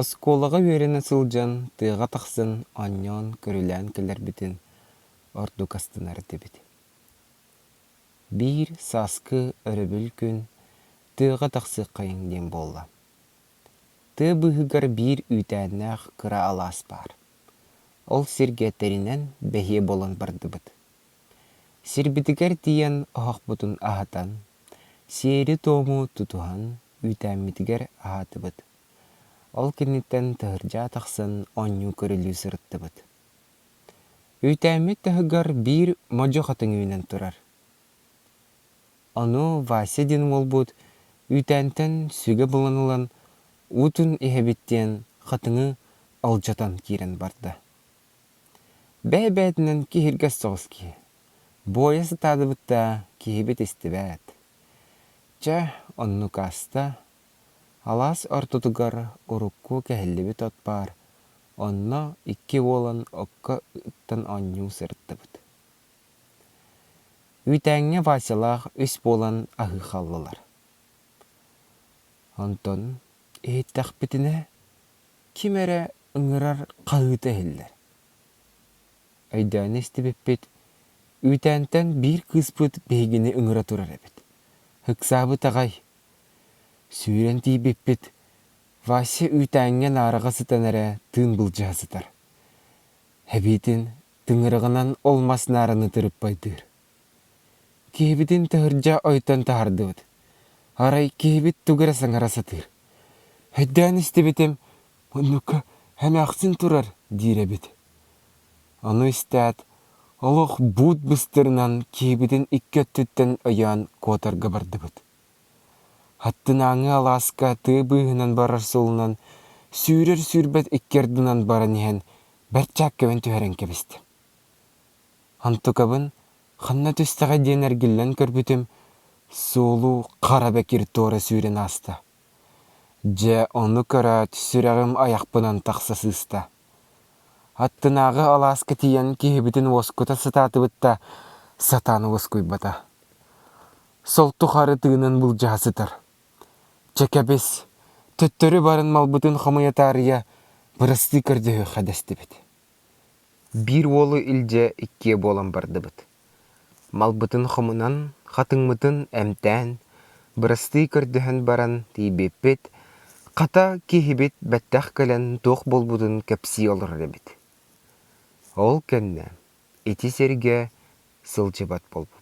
Оскуолаҕа үөрэнэ сылдьан тыаҕа тахсан оонньоон-көрүлээн кэлэрбитин ордук астынар этибит. Биир сааскы өрөбүл күн тыаҕа тахсыаххайыҥ диэн буолла. Тыа быыһыгар биир үүтээннээх кыра алаас баар. Ол сиргэ тэринэн бэһиэ буолан бардыбыт. Сирбитигэр тиийэн оһохпутун аһатан, сиэри-туому тутуһан үүтээммитигэр аһаатыбыт. Ол кэнниттэн таһырдьа тахсан оонньуу-көрүлүү сырыттыбыт. Үүтээммит таһыгар биир модьу хатыҥ үүнэн турар. Ону Вася диэн уолбут үүтээнтэн сүгэ булан ылан уутун иһэбит диэн хатыҥы алдьатан киирэн барда. Бэйэ-бэйэтинэн киһиргэс соҕус киһи. Буойа сатаатыбыт да киһибит истибэт. Чэ, оннук ааста, Алаас ортотугар урукку кэһиллибит от баар, онно икки уолан окко ыттан оонньуу сырыттыбыт. Үүтээҥҥэ Васялаах үс буолан аһыы хааллылар. Онтон иһиттэхпитинэ ким эрэ ыҥырар хаһыыта иһиллэр. Өйдөөн истибиппит, үүтээнтэн биир кыыспыт биһигини ыҥыра турар эбит. Ыксаабыт аҕай Сүүрэн тиийбиппит, Вася үүтээҥҥэ наараҕа сытан эрэ тыын былдьаһа сытар. Эбиитин тыҥыраҕынан ол мас наараны тырыппайдыыр. Киһибитин таһырдьа ойтон таһаардыбыт. Арай киһибит тугу эрэ саҥара сатыыр. Өйдөөн истибитим, муннукка эмээхсин турар диир эбит. Ону истээт, олох буут быстарынан киһибитин икки өттүттэн өйөөн куотарга бардыбыт. Аттынааҥы алааска тыа быыһынан барар суолунан сүүрэр-сүүрбэт икки ардынан баран иһэн бэрчээккэбин түһэрэн кэбистим. Онтукабын ханна түстэҕэй диэн эргиллэн көрбүтүм, суолу хара бэкир туора сүүрэн ааста. Дьэ, ону көрөөт, сүрэҕим айахпынан тахса сыыста. Аттынааҕы алааска тиийэн киһибитин уоскута сатаатыбыт да, сатаан уоскуйбата. Сол тухары тыынын былдьаһа сытар. Чэ кэбис, төттөрү баран малбытын хомуйа таарыйа бырастыы көрдөһүөххэ дэстибит. Биир уолу илдьэ иккиэ буолан бардыбыт. Малбытын хомунан, хатыҥмытын эмтээн, бырастыы көрдөһөн баран тиийбиппит, хата киһибит бэттэх кэлэн туох буолбутун кэпсии олорор эбит. Ол кэннэ ити сиргэ сылдьыбат буолбуппут.